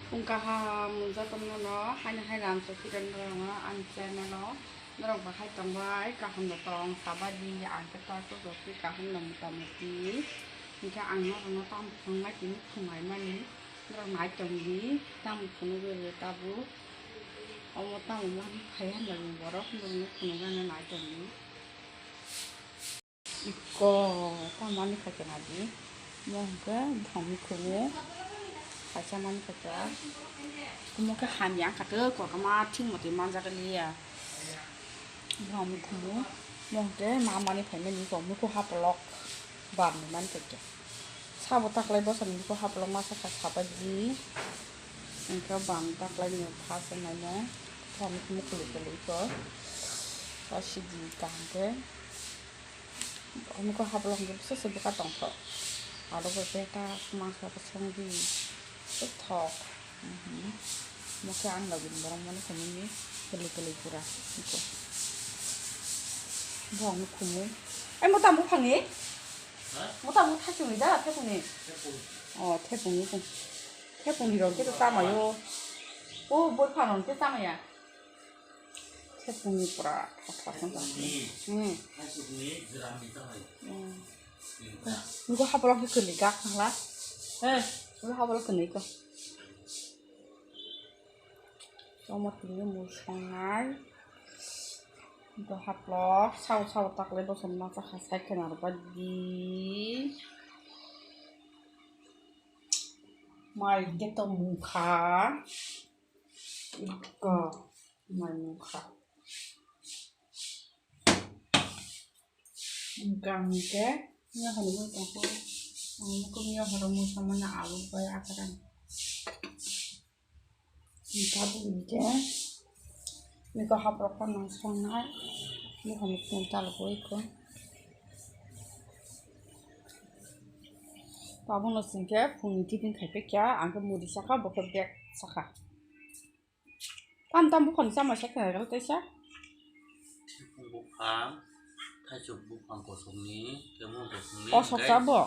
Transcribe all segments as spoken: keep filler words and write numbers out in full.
Phung kaham jotono no haino hai lam chakirok norokno ani channel o norok bahai tongbai kaham no tong sabai di ang khe ta kuchuk khe kaham no motamoti hinkhe ang norokno tamo phunuknai tini phunai mani norok nai tong di tamo phunugwi rw tabuk omo tamo mani phai hwnba ni borok norokno phunuknani nai tong di. Iko, ta mani khaikhe nadi. Mo hwnkhe buphang mikhumu. Kaisa mani khaikhe. Omo khe hamya wngkha tei kotorma thik motwi manjak liya. Buphang mikhumu. Mo hwnkhe ma mani phaimani iko mukhu hapolok bamni mani khaikhe. Sabo taklai bwsani bikho hapolok masa kha sabai di. Hwnkhe bam taklai ni pha se naino. Bam mukhulwi kwlwi kho. Ta sidi kaham khe. Bikho hapolok hwnkhe bwsa se bwkha tongthok. Aro bo khe ta masa khe songdi. Thok. Mhm. Mo khe ang login borok mani khaimani kwlwi kwlwi pura. Bikho. Bokni khumu. Ai mo tamo phangni? Mota bo thaichungni da, thaichungni. O, thaichungni chwng. Thaichungni rok khe tamaio. O, boi phan rok khe tamaya. Thaichungni pura thok thok wng tong. Hmm. Hmm. Niko hapolok khe kwlwi gak thangla. He, niko hapolok kwlwi ko. Tomo tini mui songnai. Dohaplok sao sao taklai bosong masa kha side kheno arba di. Mai khe to mungkha. Iko mai mungkha. Hingkha hingkhe miya hwnwi tongkho. Ang nukho miya horo mui samani alu bai akwrang. Tabuk hingkhe niko haprok phano songnai. Miya hwnwi tong chalok bai kho. Tabukno chwngkhe phungni tiffin khaipai kha, ang khe muri sakha, bo khe bag sakha. Tam tam buphang ni chamai sa khe nai rw teisa. Buphang, thaichuk buphang kosok ni, kemon kosok ni. Kosok hingke sabo?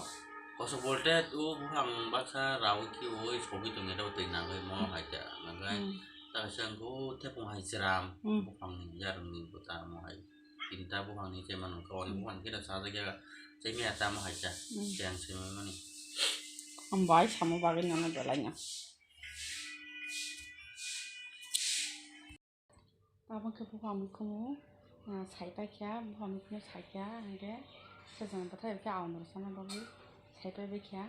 Kosok bolte o buphang baksa rawi khe oi sogwi tong ya tei nangwi mo hai ta nangwi. Hmm. Ta sangko thepung hai chwram. Hmm. Buphang ni jarwng ni buta mo hai. Tinta buphang ni chemang khe oni buphang khe sajak ya chemiya tamo hai ta. Hmm. Cheng chemani. Ambai samo bagwi nana belai na. Abo khe buphang mikhumu, ah, sai paikha, buphang mikhumu saikha, hingkhe sejang bwthai khe aonrok sana bagwi sai paibaikha,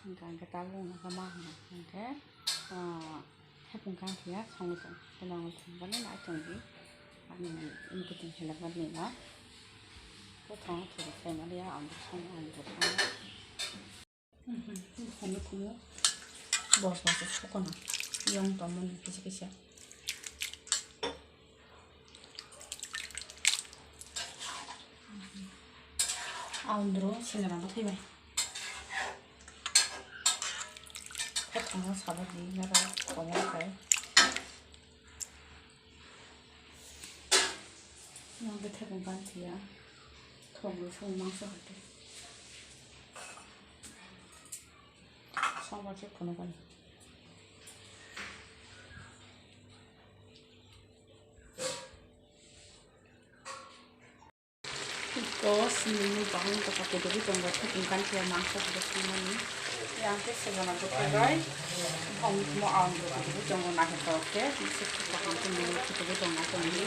hingkhe ang khe tabuk wngkha ma hwnna hingkhe, ah, hepung kha thwiya songwi tong, tei nangwi thwngmani nai tongdi, ani wngkhe tong khe nangmani no, bwthang thwrwk sai mani ya aonrok sana, aonrok sana. Buphang mikhumu bos bos se sokona yong tongmani kisa kisa. Aondro singra bo thaibai. Kothoma sabo di naro koya kai. Yang bethai bung kan thia. Thong song mangsa hati. Song ba che kono kan. Iko sini ni bahang kota kudugi tongo, thepung kan thia mangsa hati sini. Yang ke segala betul bai. Bong mo ang do kutubu tongo na heto ke, isi kutu kaham ke mo kutubu tongo tongo.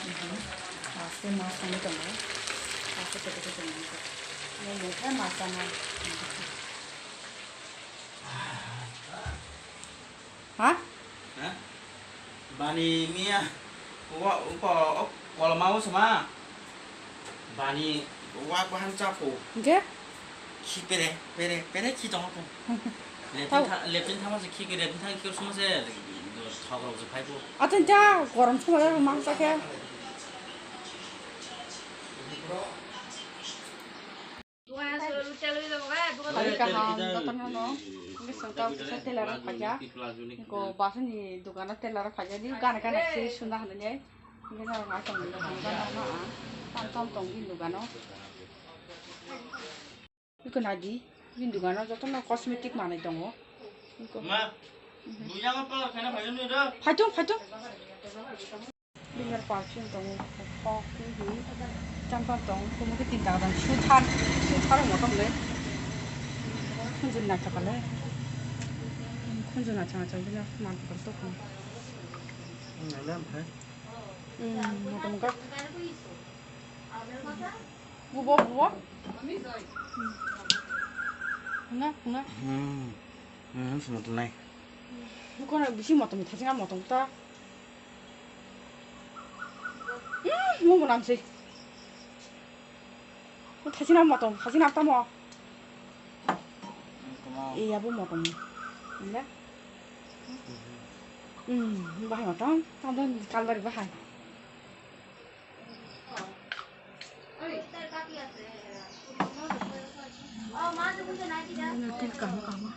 Mhm. Aste ma sami tongo. Aste kutubu tongo. Mo mo khe ma sana. Ha? Ha? Bani miya, wa, uko, ok, koloma o sama. Bani wa bahan chapo. Hingke? Khi pere, pere, pere khi tongo ko. Lepin tha, lepin thama se khi ke lepin thang khi suma se, thok rok se phai ko. Atin ja, gorom suma ya mang sa khe. Tari kaham, jotono no. Ini sengkau kisa telar rok khaja. Ko basani dukano telar rok khaja. Di gana gana khe sunda hwnwi. Ini no ngai tong dukano. Tam tam tong di dukano. Iko nadi, bini dukano jotono cosmetic manwi tongo. Iko. Ma, Phaitung, phaitung. Binar perfume tongo, kok, hi, hi. Cham cham tongo, kumu ke tinta dong. Suthar, suthar motom le. Khunju na chakale. Khunju na chang chang bina man kotor to khun. Nale am phai. Hmm, motom ka. Bubo, bubo. Nga, nga. Hmm. Hmm, sumut nai. Bukan bisi motom, thajina motom ta. Hmm, mung bunam si. Thajina motom, thajina tamo. Iya bu motom. Iya. Hmm, bahai motom, tamo kalbari bahai. Ini til kahma kahma.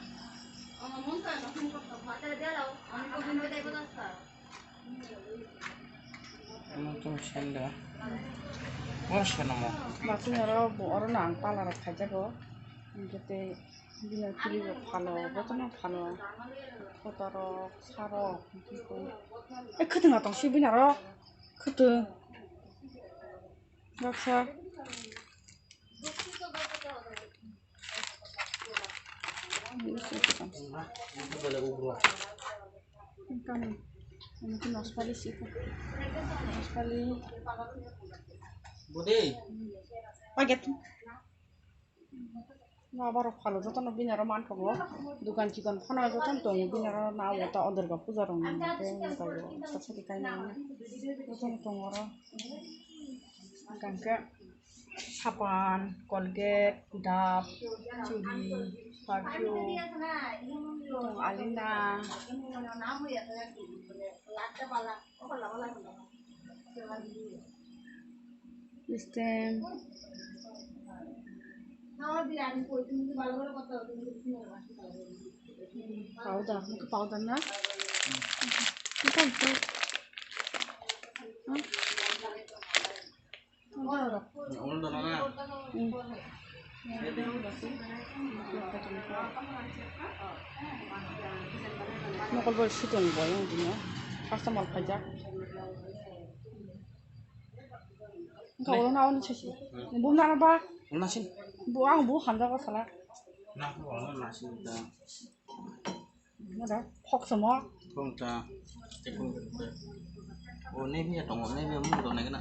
Ano tong senda. Wash kana mo. Bathroom oro bo oro no ang pala rok khaijago. Hingke tei bini twi rok phano, jotono phano. Kotorok, sarok, hingke tei. Eh, khwtwng atong si bini aro. Khwtwng. Baksa. Kami, ini tu naspali sih. Naspali. Budi. Paket. Nw abar phalo jotono bini aro manthogo. Dukan chikon phano jotono tongo bini aro nw ta o Durga puja rok ni hwnkhe nw ta o sari kainwi jotono tongo oro. Hwnkhe sapan, Colgate, Dove, churi, perfume, tong Alina. Stem. Powder, muka powder na? Muka itu. Hah? Powder. Hmm. Mokol boy sitong boy yang dino. Customer pajak. Engkha ulo na ulo sisi. Bum na ba? Ulo na sin. Bu ang bu hamjak o sala. Na ulo na sin da. Na da phok samo. Phok ta. Te phok ta. O ne bi tongo, ne bi mun do ne na.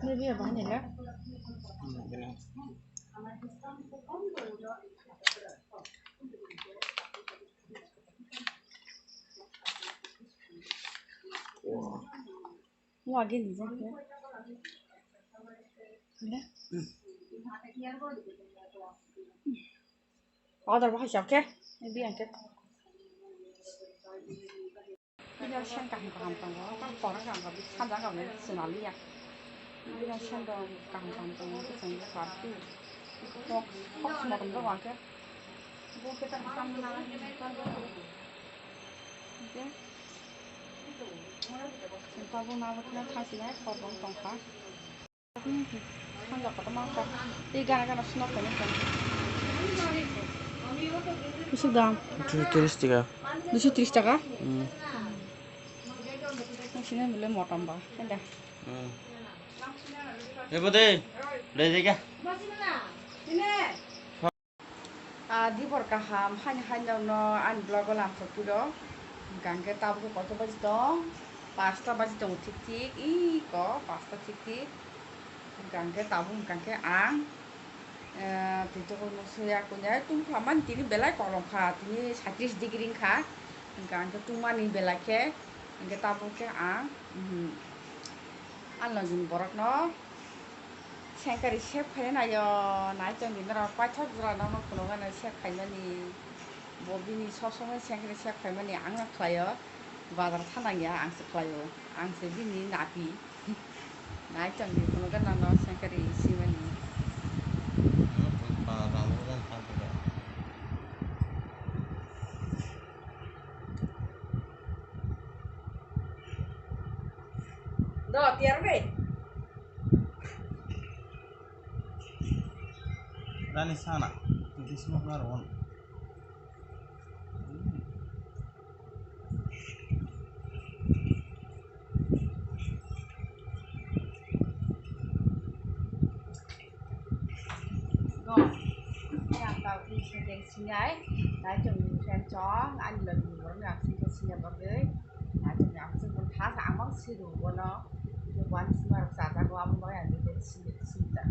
Ne bi ba ne le. Hmm, kena. Wah, gini, gini. Ada. Order bahai chak ke? Ini yang ke. Ini yang kaham kaham tongo, kan porang kaham kaham, saja kaham, senali ya. Ini yang kaham kaham tongo, itu yang party. Kok, kok semua tongo, wah ke. Kusuk dam? Duiso tris taka. Hmm. Sini bole motom ba, enda. Hmm. Ebo de, de de ka. Ah, dibor kaham, haini haino no ani vlog o lamsok piro. Hingkha hingke tabuk koto baji tong, pasta baji tong thik thik, iko pasta thik thik. Hingkha hingke tabuk hingkha hingke ang, eh, twi tokol no soya kunya tungkha mani tini belai kolom kha, tini saitris degree wngkha. Hingkha hingke tungmani belai khe, hingke tabuk khe ang, mhm, ani logini borok no. Sengkari save khaina naio, nai chong di norok paithak jora nono phunukgano save khaimani. Bo bini sob somoi sengkari save khaimani, ang no khlaio, bazar thanangya ang se khlaio, ang se bini napi. Nai chong di phunukgano no sengkari simani. Do, tiyar be? Dani sana, hindi smoke na ron. Sinai, nai chong ni friend chong, ani logi ni borok ni ang singkhe sinai bagwi. Nai chong ni ang singkhe tha sa ang mang siru bono. Wan sima rok chajago abo bagwi ang singkhe sinai.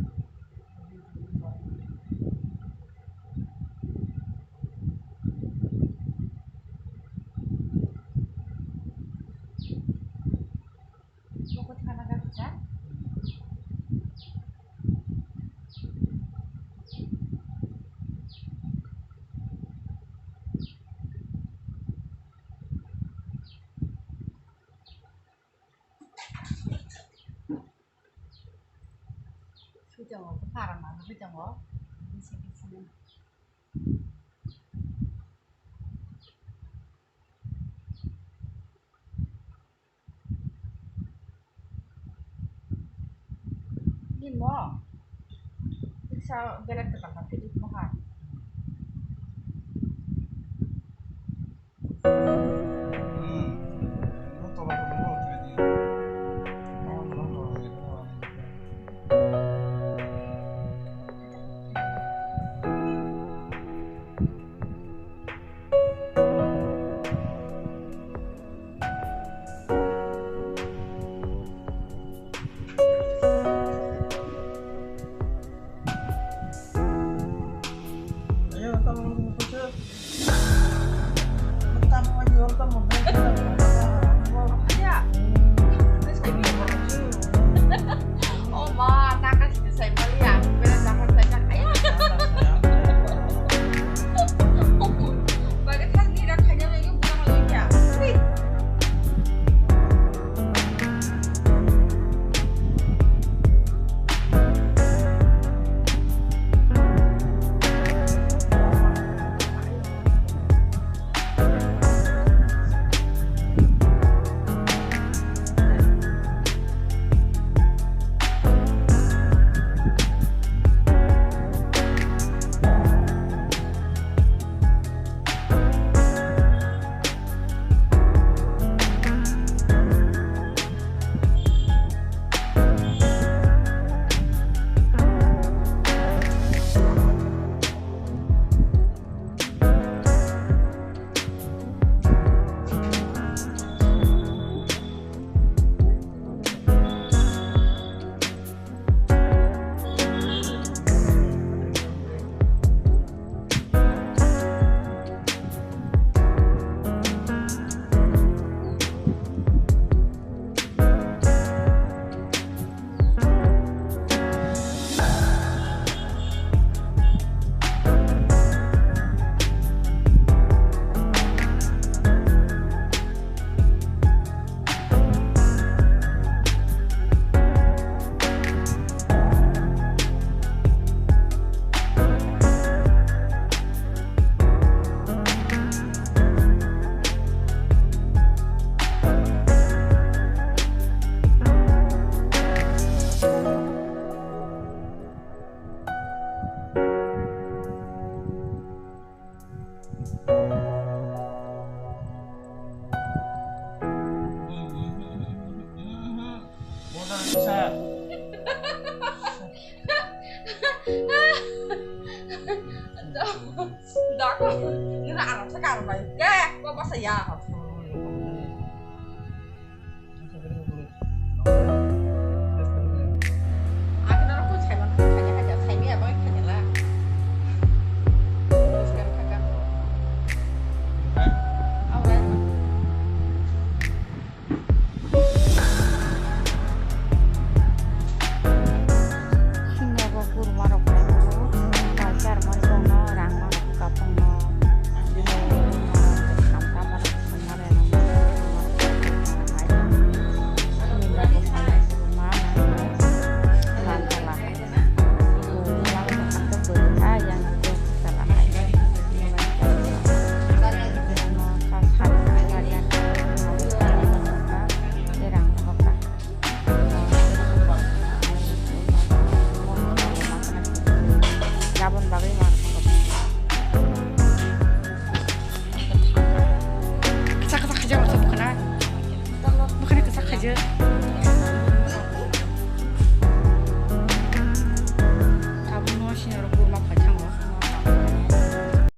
Sui tongo, bwkha rok nang nugui tongo. Nimo, tiksa belek kwtal kha, twi moha. Dako, ini anak sekarang baik. Keh, kok masa ya? Singnogo kurma rok paisa rwmani bongno rang mano kapungno. Jabon bagwi ma. Kisa kisa khaja wasa bwkhana. Bwkhana kisa khaja.